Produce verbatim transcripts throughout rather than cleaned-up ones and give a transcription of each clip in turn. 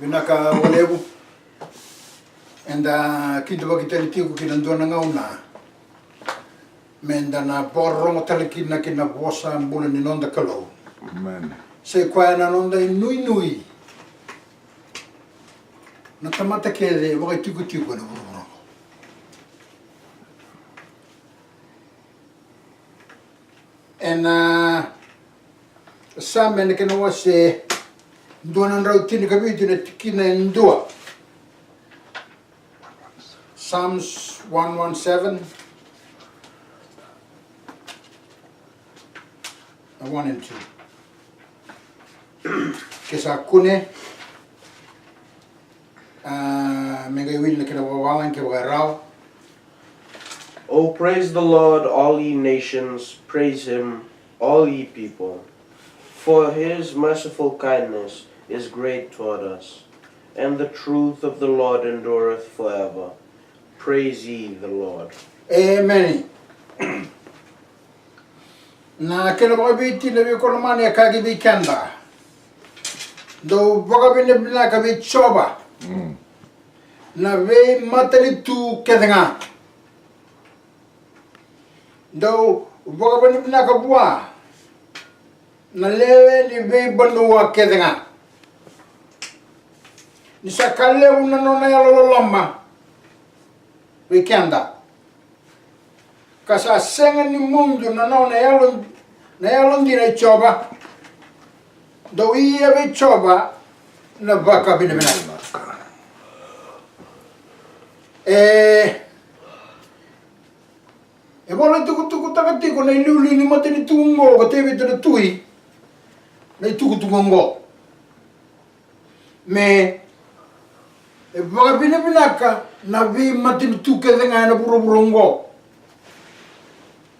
Vinaka vakalevu. Eda kidavaki tale tiko ki na dua na gauna me da na vakarorogo tale kina ki na vosa bula ni noda Kalou. Amen. Sa i koya na noda inuinui na tamata kece vakaitikotiko ena vuravura oqo. Ena Same na kena wase dua na drau tinikavitu na tikina e dua. Psalms one one seven, one and two. Ke sa kune, a, me qai wili na kena vakavavalagi ke vakarau. Oh, praise the Lord, all ye nations, praise him, all ye people. For his merciful kindness is great toward us, and the truth of the Lord endureth forever. Praise ye the Lord. Amen. Na kena vakaviti na veikoromani e kaya ki vei keda, dou vakavinavinaka vei Jiova, mm, na veimatanitu kece ga. Dou vakavinavinaka vua na lewe ni veivanua kece ga. Ni sa ka levu na nona yalololoma vei keda, ka sa sega ni mudu na nona yalo, na yalodina i Jiova. Dou ia vei Jiova na vakavinavinaka. E, e vola tukutukutaka tiko na iliuliu ni matanitu oqo ko Tevita na tui, na itukutuku oqo. Me e vakavinavinaka na veimatanitu kece ga ena vuravura oqo.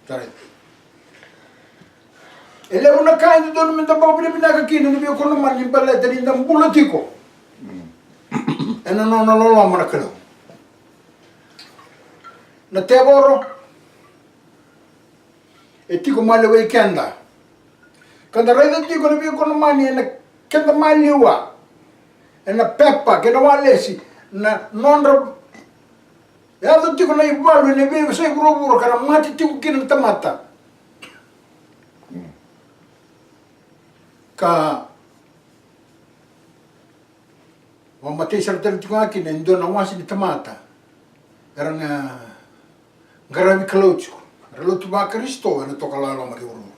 Sa raica. E levu na ka e dodonu meda vakavinavinaka kina na veikoromani baleta ni da bula tiko ena nona loloma na Kalou. Na tevoro e tiko maliwai keda. Ka da raica tiko na veikoromani ena keda maliwa, ena pepa kei na walesi, na nodra yaco tiko na ivalu ena veiyasai vuravura ka ra mate tiko kina na tamata. Ka vakamatei sara tale tiko ga kina e dua na wase ni tamata era na qaravi Kalou tiko, era lotu vaKarisito ena tokalau e loma ni vuravura.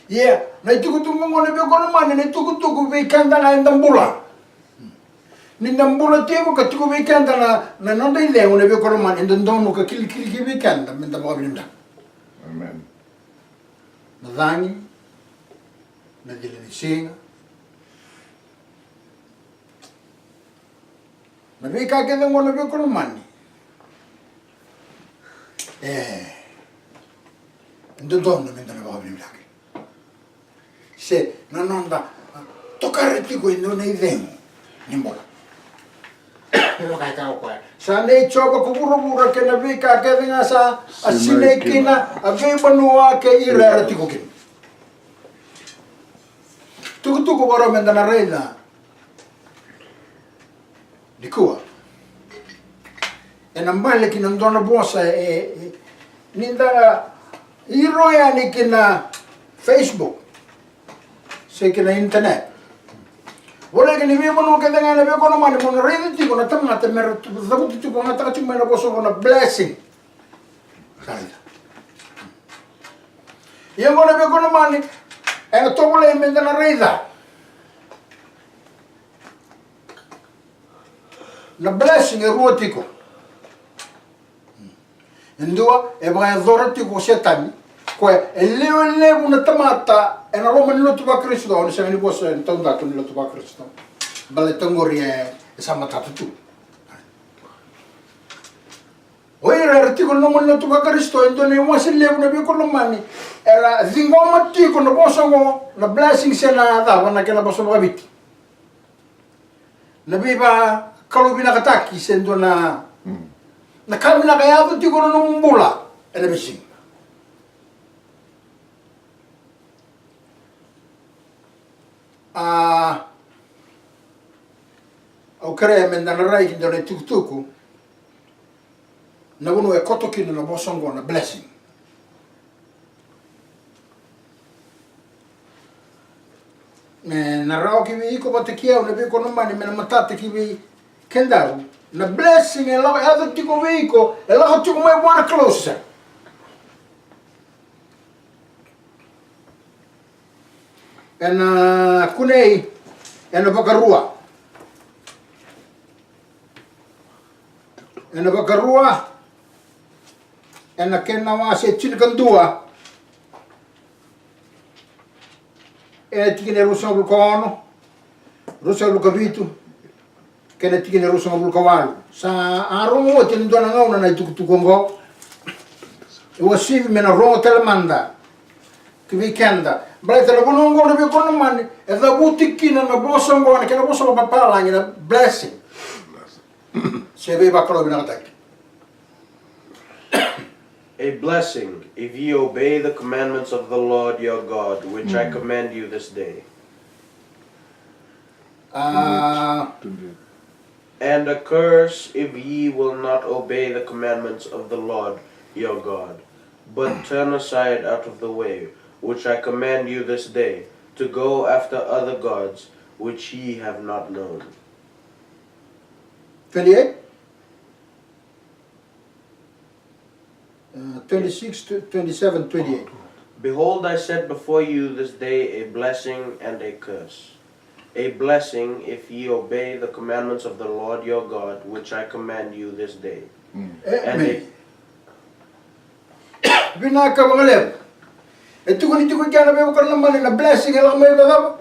Ia na itukutuku oqo na veikoromani, na itukutuku vei keda ga eda bula. Ni da bula tiko ka tiko vei keda na, na noda icegu na veikoromani, e dodonu ka kilikili ki vei keda meda vakavinavinaka. Amen. Na cagi, na cila ni siga, na veika kece oqo na veikoromani, e dodonu meda na vakavinavinaka. Se na noda tokara tiko e dua na icegu ni bula. Sa nei Jiova ko vuravura kei na veika kece ga sa a sinai kina, a veivanua kei ira era tiko kina. Tukutuku vakarau meda na raica nikua ena bale ki na dua na vosa e, e, ni da iro yani ki na Facebook se ki na internet. Voleka ni veivanua kece ga ena veikoromani mo na raica tiko na tamata mera cavuti tiko, gataka tiko mai na vosa oqo na blessing. Sa raica. Ia oqo na veikoromani ena tovolei meda na raica. Na blessing e rua tiko. E dua e vakayacora tiko o Setani, koya e lewe levu na tamata ena loma ni lotu vaKarisito, au na sega ni vosa ena taudaku ni lotu vaKarisito, baleta oqori e, e sa matata tu. O ira era tiko ena loma ni lotu vaKarisito, e dua na iwase levu na veikoromani era ciqoma tiko na vosa oqo na blessing se na cava na kena vosa vakaviti. Na veivakalouvinakataki se dua na, na ka vinaka e yaco tiko na nomu bula ena veisiga. kerea me da na rai ki dua na itukutuku. Na vanua e koto kina na vosa oqo na blessing. Me na rawa ki vei iko vata kei au na veikonamani me na matata ki vei kedaru. Na blessing e lako, e yaco tiko vei iko, e lako tiko mai vua na Kalou sara. Ena kunei, ena vakarua. Ena vakarua, ena kena wase tinikadua, ena tikina e ruasagavulu ka ono, ruasagavulu ka vitu, kei na tikina e ruasagavulu ka walu. Sa a rogo oti ena dua na gauna na itukutuku oqo. E uasivi me na rogo tale mada ki vei keda. Baleta na vanua oqo na veikonamani, e cavuti kina na vosa oqo, na kena vosa vakapalagi na blessing. Se veivakalouvinakataki. A blessing if ye obey the commandments of the Lord your God, which I command you this day. Ah. And a curse if ye will not obey the commandments of the Lord your God, but turn aside out of the way which I command you this day, to go after other gods which ye have not known. Twenty-eight? Uh, twenty-six to twenty-seven, twenty-eight. Behold, I set before you this day a blessing and a curse. A blessing if ye obey the commandments of the Lord your God, which I command you this day. And a Amen. Vinaka vakalevu. E tukuni tiko kina na veivakarau na mani na blessing e lako mai vei cava?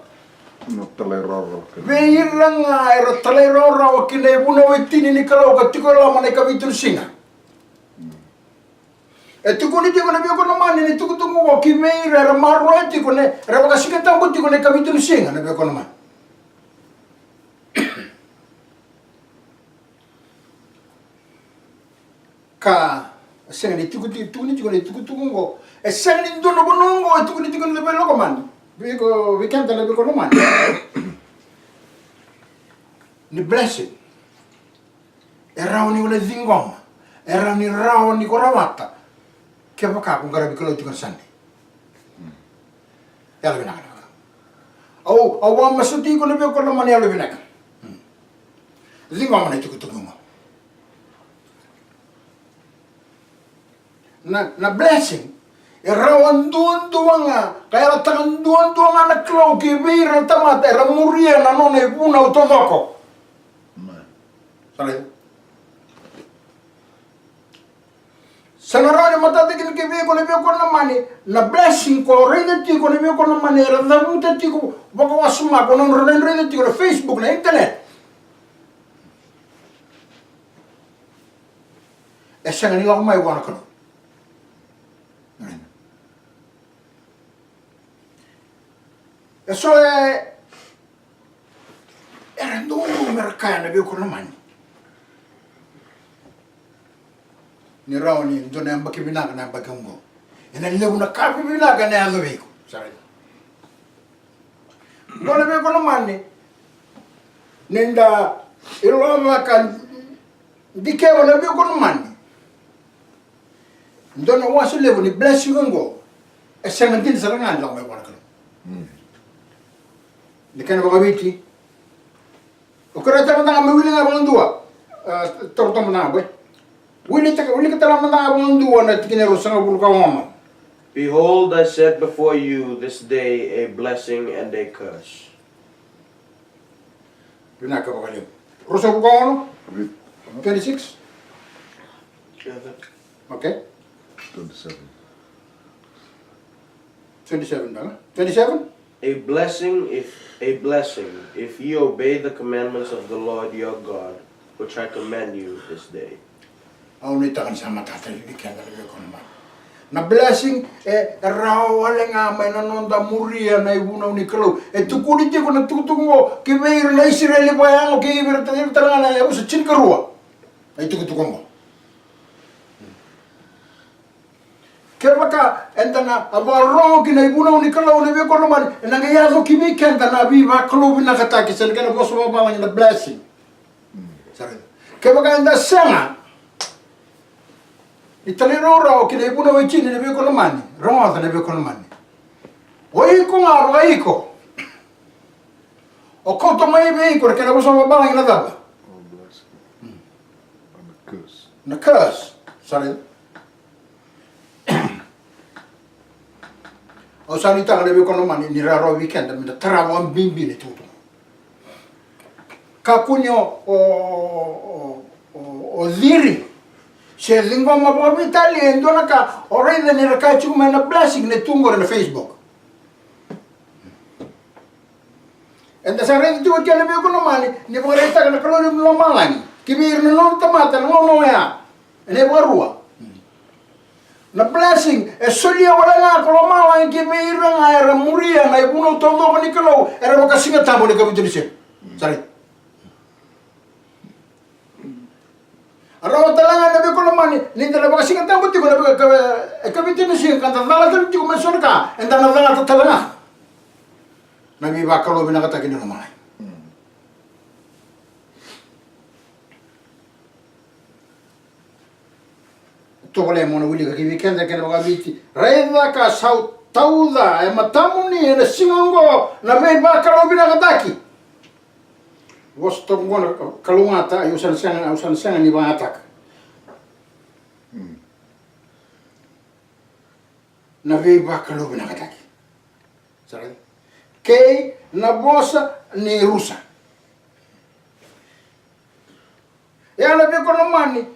Na talairawarawa. Vei ira ga era talairawarawa ki na ivunau e tini ni Kalou ka tiko e loma na ikavitu ni siga. E tukuni tiko na veivakarau na mani ni tukutuku oqo ki vei ira era maroroya tiko na, era vakasigatabu tiko na ikavitu ni siga na veivakarau na mani. Ka e sega ni tukutuku, tukuni tiko na itukutuku oqo. E sega ni dua na vanua oqo e tukuni tiko na veilokomani. Vei iko, vei keda na veilokomani. Ni blessing. E rawa ni o na ciqoma. E rawa ni rawa ni ko rawata. Kevaka ko qaravi Kalou tiko na Sunday. Yalo vinaka na. Au, au a masuti iko na veivakarau na mani yalo vinaka. Ciqoma na itukutuku oqo. Na, na blessing, e rawa duadua ga, ka yalataka duadua ga na Kalou ki vei ira na tamata era muria na nona ivunau taucoko. Amen. Sa na, sa na rawa ni matata kina ki vei iko na veivakarau na mani, na blessing ko raica tiko na veivakarau na mani, era cavuta tiko vakawasoma ko na nodra raica tiko na Facebook, na internet. E sega ni lako mai vua na Kalou. E so e, era dodonu mera kaya na veivakarau na mani. Ni rawa ni dua na yabaki vinaka na yabaki oqo. Ena levu na ka vivinaka ena yaco vei iko. Sa raica. Qo na veivakarau na mani. Ni da ilova ka dikevi na veivakarau na mani. Dua na wase levu ni blessing oqo. E sega dina sara ga ni lako mai vua na Kalou. Ni kena vakaviti. O kerea tale mada ga me wili ga vakadua. A, taura tale mada ga, boy. Wili tale, wili tale mada ga vakadua na tikina e ruasagavulu ka ono. Behold, I set before you this day a blessing and a curse. Vinaka vakalevu. Ruasagavulu ka ono? Twenty-six? Okay. Twenty-seven. Twenty-seven, dala. Twenty-seven? A blessing if, a blessing if ye obey the commandments of the Lord your God, which I command you this day. Au nuitaka ni sa matata vei keda na veivakarau na mani. Na blessing e, e rawa wale ga mai na noda muria na ivunau ni Kalou. E tukuni tiko na tukutuku oqo ki vei ira na Isireli vakayago kei ira tale ga na yavusa tinikarua. Na itukutuku oqo. Kevaka eda na vakarorogo ki na ivunau ni Kalou na veivakarau na mani, ena qai yaco ki vei keda na veivakalouvinakataki, se na kena vosa vakavalagi na blessing. Sa raica. Kevaka eda sega ni talairawarawa ki na ivunau e tini, na veiwekani lomani, rogoca na veiwekani lomani. O iko ga vakaiko. O kauta mai vei iko na kena vosa vavalagi na cava? Oh, blessing. And a curse. Na curse. Sa raica. Au sa nuitaka na veiwekani lomani ni rawarawa vei keda meda tara vakabibi na itukutuku. Kakua ni o, o, o, o, o ciri se ciqoma vakaveitalia e dua na ka o raica ni ra kaya tiko mai na blessing na tu qori na Facebook. Eda sa raica tiko kina na veiwekani lomani ni vakaraitaka na Kalou ni lomalagi ki vei ira na nona tamata na gauna oya. Ena ivakarua, na blessing e solia wale ga ko lomalagi ki vei ira ga era muria na ivunau taucoko ni Kalou, era vakasigatabu ena ikavitu ni siga. Sa raica. A rawa tale ga na veiwekani lomani ni da na vakasigatabu tiko ena ika, ikavitu ni siga ka da calata tiko mai so na ka eda na calata tale ga. Na veivakalouvinakataki ni lomalagi. Tovolea mo na wilika ki vei keda kena vakaviti. Raica ka sa tauca e matamuni ena siga oqo na veivakalouvinakataki. Vosa toka oqo na kalougata, au sa na sega, au sa na sega ni vakayagataka. Na veivakalouvinakataki. Sa raica? Kei na vosa ni rusa. Ia na veiwekani lomani,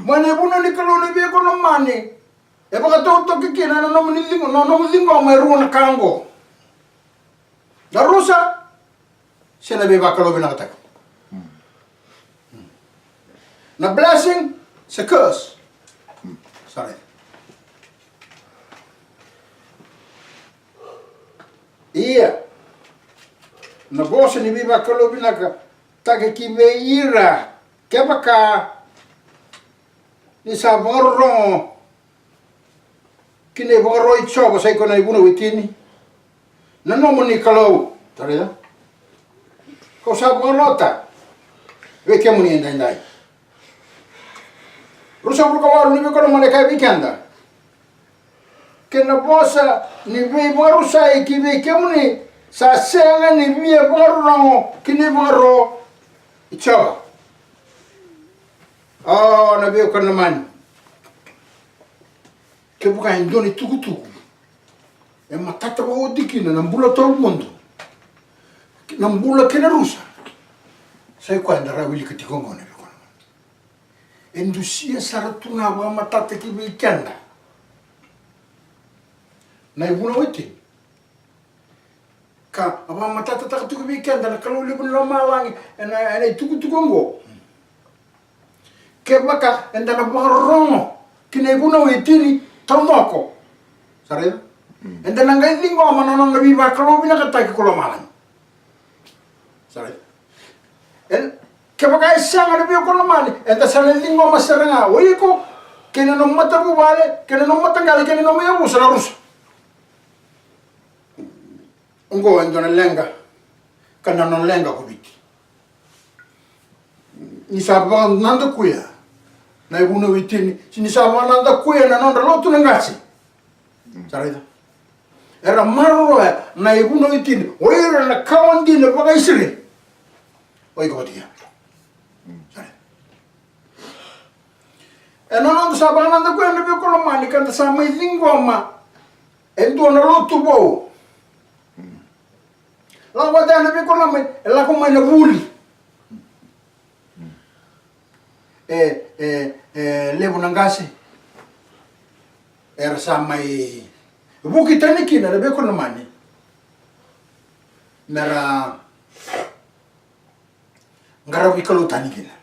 mai na ivunau ni Kalou na veiwekani lomani, e vakatautaki kina na nomuni ciqo, na nomu ciqoma e rua na ka oqo. Na rusa, se na veivakalouvinakataki. Na blessing se curse. Sa raica. Ia na vosa ni veivakalouvinakataki ki vei ira kevaka ni sa vakarorogo ki na ivakaro i Jiova, sa i koya na ivunau e tini, na nomuni Kalou. Sa raica? Kau sa vakarota vei kemuni edaidai. Ruasagavulu ka walu, na veiwekani lomani, e kaya vei keda, kei na vosa ni veivakarusai ki vei kemuni sa sega ni via vakarorogo ki na ivakaro i Jiova. O, na veiwekani lomani, kevaka e dua na itukutuku e matata vakaoti kina na bula tawamudu, na bula kei na rusa, sa i koya eda rawa wilika tiko oqo, na veiwekani lomani. E dusia sara tu ga vakamatata ki vei keda na ivunau e tini. Ka a vakamatatataka tiko vei keda na Kalou levu ni lomalagi ena, ena itukutuku oqo. Kevaka eda na vakarorogo ki na ivunau e tini taucoko, sa raica? Eda na qai ciqoma na nona veivakalouvinakataki ko lomalagi. Sa raica? E, kevaka e sega, na veiwekani lomani, eda sa na ciqoma sara ga o iko kei na nomu matavuvale, kei na nomu mataqali, kei na nomu yavusa na rusa. Oqo e dua na leqa, ka na nona leqa ko Viti. Ni sa vakanadakuya na ivunau e tini, se ni sa vakanadakuya na nodra lotu na qase. Sa raica? Era maroroya na ivunau e tini o ira na kawa dina vakaIsireli. O iko vata kei au. Sa raica? E na noda sa vakanadakuya, na veiwekani lomani, ka da sa mai ciqoma e dua na lotu vou. Lako vata ya, na veiwekani lomani, e lako mai na vuli. E, e, e levu na qase era sa mai vuki tani kina, na veiwekani lomani, mera qaravi Kalou tani kina.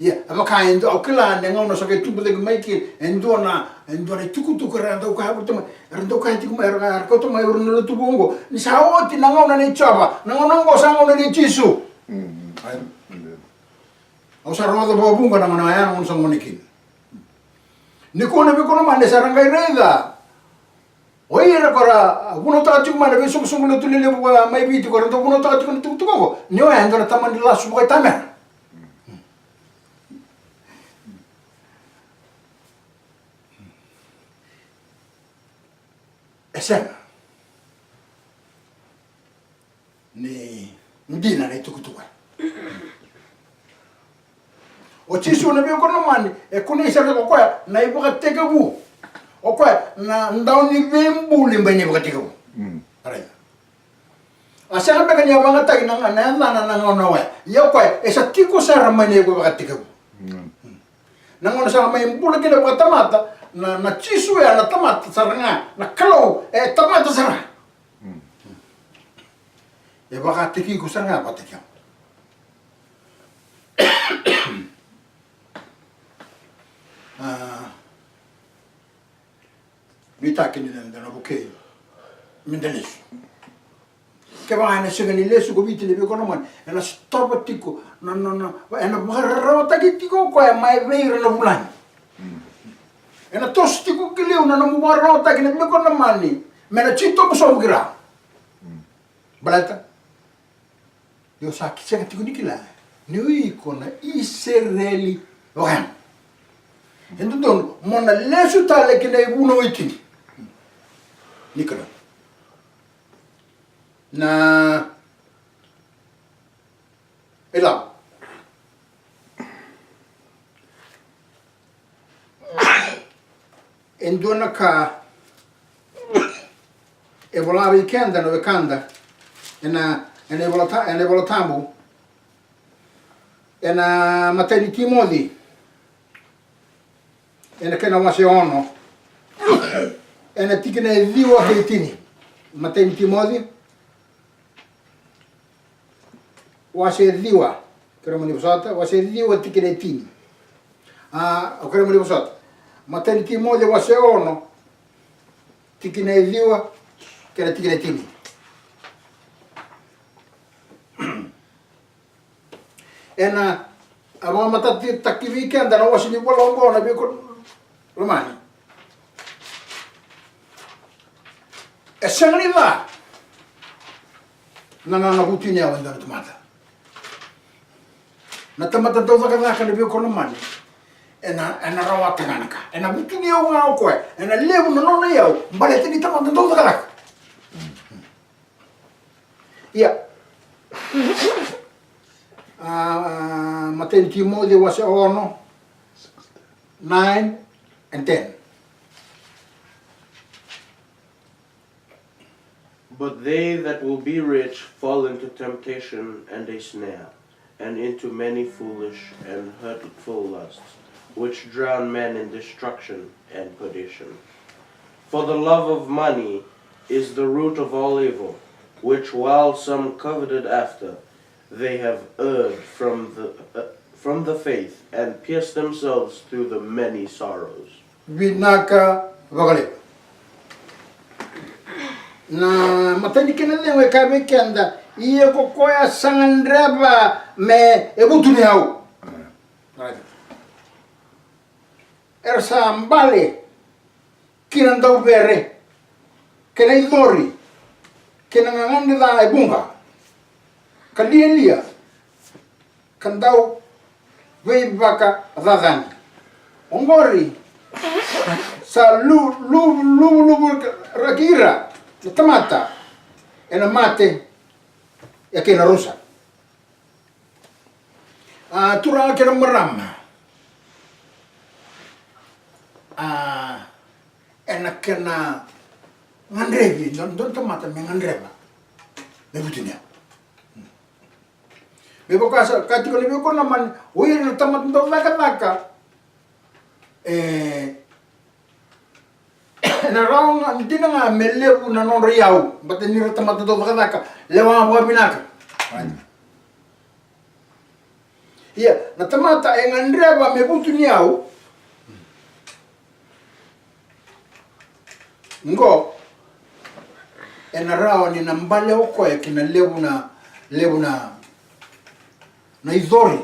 Ia, e vaka e dua, au kila ni gauna sa qai tubu cake mai kina e dua na, e dua na itukutuku era dau kaya vata mai, era dau kaya tiko mai, era, era kauta mai o ira na lotu vou oqo, ni sa oti na gauna nei Jiova, na gauna oqo sa gauna nei Jisu. Au sa rogoca vakavuqa na gauna ya, na gauna sa gone kina. Nikua, na veiwekani lomani, sa ra qai raica O ira ko ra vunautaka tiko mai na veisoqosoqo lotu lelevu mai Viti, ko ra dau vunautaka tiko na tukutuku oqo ni oya e dua na tamani lasu vakaitamera. E sega ni dina na itukutuku. O Jisu na veikoromani e kunei sara o koya na ivakatekivu. O koya na dauniveibuli mai na ivakatekivu. Mm. Raica. A sega beka ni a vagataki na, na yacana na gauna oya. Ia o koya e sa tiko sara mai na ivakatekivu. Mm. Na gauna sa mai bula kina vakatamata, na, na Jisu e a na tamata sara ga, na Kalou e tamata sara. Mm. E vakataki iko sara ga vakataki au. A, nuitaki ni da na vukei me da lesu. Kevaka ena sega ni lesu ko Viti na veikoromani, ena sotava tiko na, na, na, ena vakararawataki tiko o koya mai vei ira na vulagi. Mm. Ena toso tiko ki liu na nomu vakararawataki na veikoromani me na titobu sobu ki ra. Mm. Baleta ni o sa sega tiko ni kila ni o iko na Isireli vakayago. E dodonu mo na lesu tale ki na ivunau e tini. Ni kila na ilavo. E dua na ka e vola vei keda na wekada ena, ena ivola ta-, ena ivola tabu, ena imatai ni Timoci, ena kena wase ono, ena tikina e ciwa kei tini. Imatai ni Timoci wase ciwa, kerea mo ni vosota, wase ciwa tikina e tini. A, au kerea mo ni vosota. Imatai ni Timoci wase ono, tikina e ciwa kei na tikina e tini. Ena, a vakamatatataki vei keda na wase ni vola oqo na veikoromani. E sega ni ca na, na, na vutuniyau e dua na tamata. Na tamata dau cakacaka na veikoromani, ena, ena rawata ga na ka. Ena vutuniyau ga o koya, ena levu na nona iyau, baleta ni tamata dau cakacaka. Ia. A, imatai ni Timoci wase ono, nine and ten. But they that will be rich fall into temptation and a snare, and into many foolish and hurtful lusts, which drown men in destruction and perdition. For the love of money is the root of all evil, which while some coveted after, they have erred from the, uh, from the faith and pierced themselves through the many sorrows. Vinaka vakalevu. Na imatai ni kena cegu e kaya vei keda, ia ko koya sa gadreva me vutuniyau. Era sa bale ki na dauvere, kei na icori, kei na gagadre ca e vuqa, ka lialia, ka dau veivakacacani. Oqori sa lu-, lu-, luvuravuraki ira na tamata ena mate, e kei na rusa. A, turaga kei na marama, a, ena kena gadrevi, dua, dua na tamata me gadreva me vutuniyau. Me vaka sa kaya tiko na veikoromani, o ira na tamata dau cakacaka, e, ena rawa ga dina ga me levu na nodra iyau, baleta ni ra tamata dau cakacaka, lewa ga vakavinaka. Ia, na tamata e gadreva me vutuniyau, qo, ena rawa ni na bale o koya ki na levu na, levu na, na icori.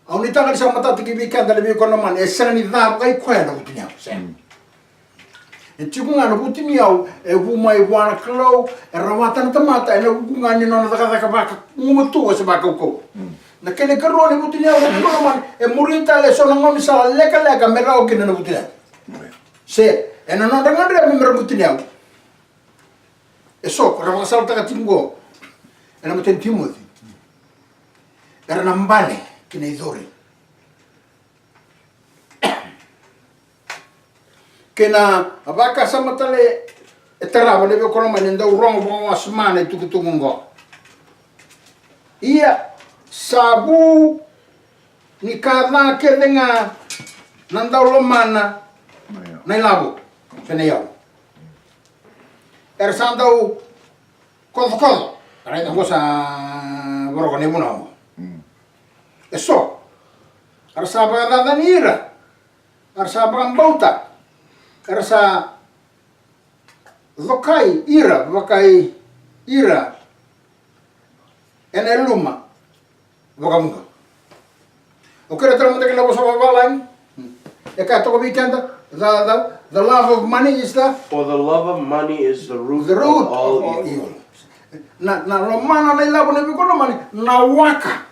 Au nuitaka ni sa matata ki vei keda na veikoromani, e sega ni ca vakai koya na vutuniyau. Sega. Mm. E tiko ga na vutuniyau e vu mai vua na Kalou, e rawata na tamata ena vuku ga ni nona cakacaka vakagumatua se vakaukauwa. Na kena ikarua ni vutuniyau, na Solomoni, e muri tale e so na gaunisala lekaleka me rawa kina na vutuniyau. Se ena nodra gadreva me ra vutuniyau. E so ko ra vakasalataka tiko qo ena matai ni Timoci. Era na bale ki na icori. Kei na vakasama tale e tarava na veiwekani lomani, e dau rogo vakawasoma na itukutuku oqo. Ia, sa vu ni ka ca kece ga na dau lomana na ilavo se na iyau. Era sa dau kocokoco. Raica oqo sa voroka na ivunau oqo. E so era sa vakacacani ira, era sa vakabauta, era sa cokai ira, vakai ira ena yaluma vakavuqa. O keda tara mada kei na vosa vavalagi. E kaya toka vei keda, the, the, the love of money is the, for the love of money is the root, the root of all evil. Na, na lomana na ilavo na veiwekani lomani na waka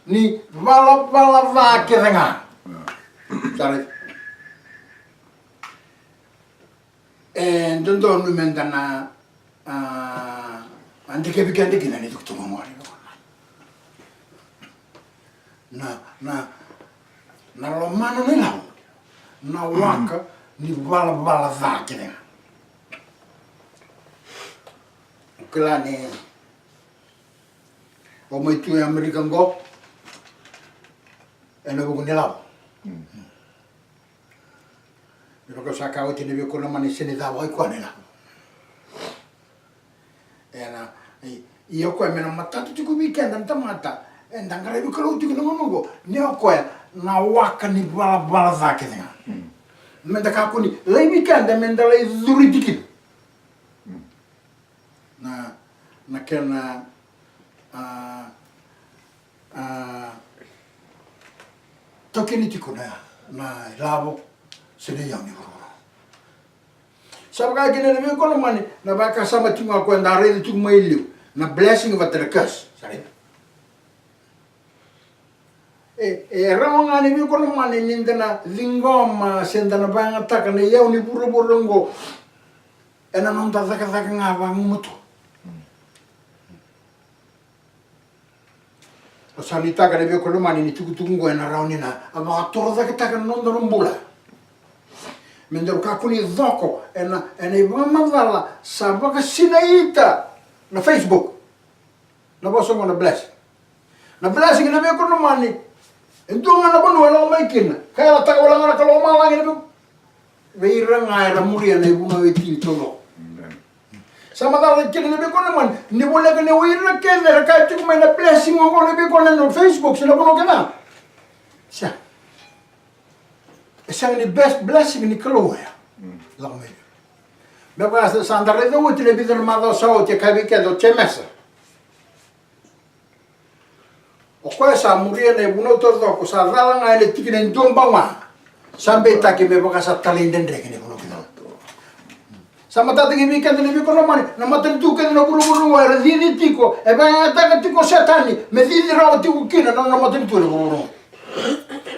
ni valavala ca kece ga. Sa raica. E dodonu meda na, a, a dikevi keda kina ni tukutuku oqori. Na, na, na lomana na ilavo na waka ni valavala ca kece ga. Kila ni o mai tu e Amerika qo ena vuku ni lavo. Ni vaka sa kaya oti na veiwekani lomani, se ni cava o koya na ilavo. Ena, i, ia o koya me na matata tiko vei keda na tamata eda qaravi Kalou tiko na gauna oqo, ni o koya na waka ni valavala ca kece ga. Meda kakua ni laivi keda meda lai curiti kina. Na, na kena, a, a, taukeni tiko na, na ilavo se na iyau ni vuravura. Sa vaka kina na veiwekani lomani, na vakasama tiko ga koya da raica tiko mai liu, na blessing vata na curse. Sa raica. E, e rawa ga na veiwekani lomani ni da na ciqoma se da na vakayagataka na iyau ni vuravura oqo ena noda cakacaka ga vagumatua. O sa nuitaka na veiwekani lomani ni tukutuku oqo ena rawa ni na vakatorocaketaka na noda na bula. Me daru kakua ni coko ena, ena ivakamacala sa vakasinaita na Facebook. Na vosa oqo na blessing. Na blessing na veiwekani lomani, e dua ga na vanua e lako mai kina ka yalataka wale ga na Kalou lomalagi na vei, vei ira ga era muria na ivunau e tini taucoko. Sa macala kina na veiwekani lomani, ni voleka ni o ira kece era kaya tiko mai na blessing oqo na veiwekani lomani, na Facebook se na vanua kece ga. Sa E sega ni best blessing ni Kalou oya. Lako mai vei. Me vaka sa, sa da raica oti na vica na macawa sa oti, e kaya vei keda o Jemesa. O koya sa muria na ivunau taucoko, sa cala ga ena tikina e dua bau ga. Sa beitaki me vaka sa talaidredre kina ivunau kece. Sa matata ki vei keda na veiwekani lomani, na matanitu kece na vuravura oqo era cici tiko, e vakayagataka tiko o Setani me cici rawa tiko kina na nona matanitu ena vuravura oqo.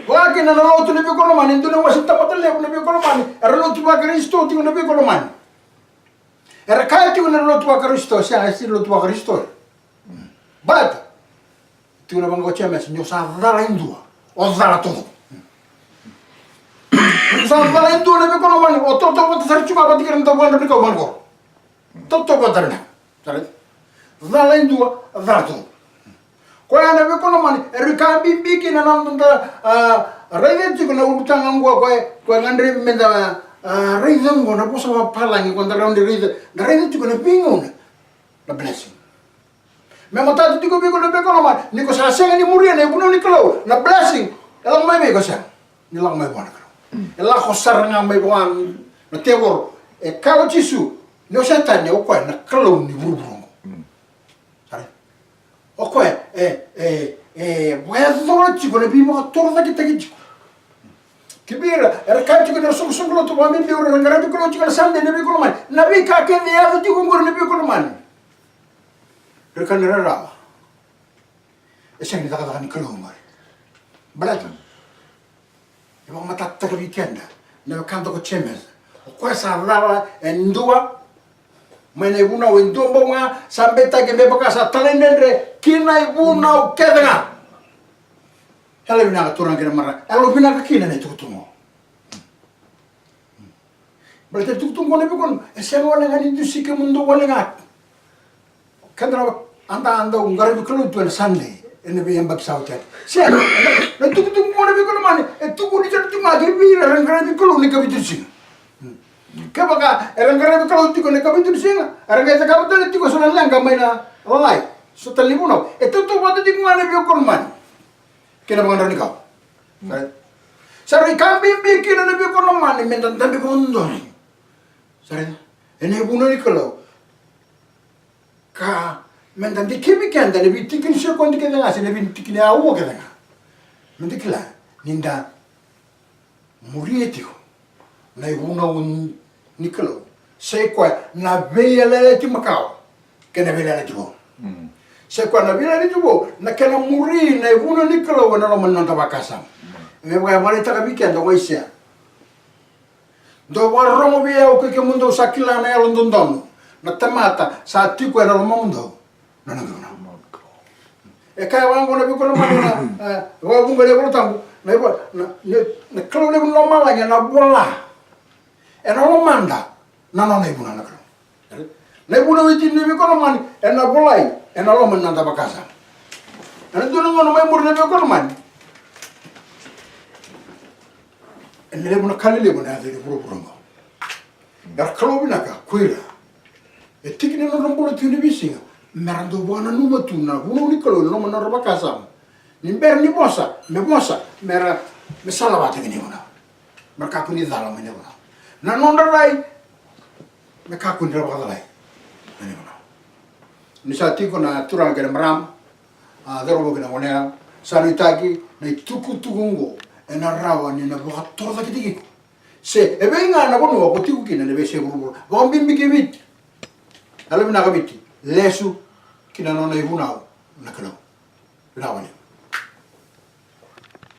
Vaka kina na lotu na veiwekani lomani, e dua na wase tamata levu na veiwekani lomani era lotu vaKarisito tiko na veiwekani lomani. Era kaya tiko na lotu vaKarisito, se a, e sega ni lotu vaKarisito. Baleta Tukuna vaqo o Jemesa, ni o sa cala e dua, o cala taucoko. Ni o sa cala e dua na veiwekani lomani, o tautauvata sara tiko ga vata kei na dau vakadraunikau mai na koro. Tautauvata sara ga. Sa raica? Cala e dua, cala taucoko. Koya na veiwekani lomani, e rui ka bibi kina na noda, a, raica tiko na ulutaga oqo, koya, koya gadrevi meda, a, raica oqo na vosa vakapalagi, koya da rawa ni raica, da raica tiko na veigauna. Na blessing. Me matata tiko vei iko na veiwekani lomani, ni ko sa sega ni muria na ivunau ni Kalou, na blessing e lako mai vei iko, sega ni lako mai vua na Kalou. E lako sara ga mai vua na tevoro. E kaya o Jisu ni o Setani o koya na kalou ni vuravura oqo. Sara. O koya e, e, e vakayacora tiko na veivakatorocaketaki tiko. Ki vei ira era kaya tiko ni ra soqosoqo lotu, vakabibi o ira era qaravi Kalou tiko na Sade ena veivanua lomani. Na veika kece e yaco tiko oqori ena veivanua lomani, ira kaya ni rarawa. E sega ni cakacaka ni Kalou oqori. Baleta e vakamatatataka vei keda na wekada ko Jemesa. O koya sa cala e dua mai na ivunau e dua bau ga, sa beitaki me vaka sa talaidredre ki na ivunau kece ga. Yalovinaka turaga kei na marama, yalovinaka kina na itukutuku. Baleta na itukutuku qo na veivanua, e sega wale ga ni dusi kemudou wale ga. Keda na, a da, a dau qaravi Kalou tu ena Sade ena veiyabaki sa oti yani. Sega, na itukutuku qo na veivanua lomani e tukuni sara tu ga ki vei ira era qaravi Kalou na ikavitu ni siga. Kevaka era qaravi Kalou tiko na ikavitu ni siga, era qai cakava tale tiko so na leqa mai na lalai, so tale na ivunau, e tautauvata tiko ga na veivanua lomani kei na vakadraunikau. Sa rui ka bibi kina na veivanua lomani me da dabe vakadodonu. Sa raica? Ena ivunau ni Kalou. Ka me da dikevi keda ena veitiki ni sekodi kece ga se na veitiki ni aua kece ga, me da kila ni da muria tiko na ivunau ni Kalou. Sa i koya na veiyalayalati makawa kei na veiyalayalati vou. Sa i koya na veiyalayalati vou na kena muri na ivunau ni Kalou ena loma ni noda vakasama. Me vaka e vakaraitaka vei keda o Aisea: Dou vakarorogo vei au, koi kemudou sa kila na yalododonu, na tamata sa tiko ena lomamudou na noqu ivunau. E kaya vaqo na veivanua lomani na, e, vakavuqa ni Vola Tabu, na ivo-, na, na, na Kalou levu ni lomalagi ena vola ena lomada na nona ivunau na Kalou. Na ivunau e tini na veivanua lomani ena volai ena loma ni noda vakasama. Ena dua na gauna mai muri na veivanua lomani, ena levu na ka lelevu ena yaco ena vuravura oqo. Era Kalou vinaka ko ira e tiki ni nodra bula tiko ni veisiga, mera dau vakananuma tu na vunau ni Kalou ena loma ni nodra vakasama. Ni bera ni vosa, me vosa, mera, me salavata kina ivunau. Mera kakua ni cala mai na ivunau. Na nodra rai, me kakua ni ra vakacalai mai na ivunau. Ni sa tiko na turaga kei na marama, a, cauravou kei na goneyalewa, sa nuitaki na itukutuku oqo ena rawa ni na vakatorocaketaki iko. Se evei ga na vanua ko tiko kina ena veiyasai vuravura, vakabibi ki Viti. Yalovinaka Viti, lesu ki na nona ivunau na Kalou. Vinaka vakalevu.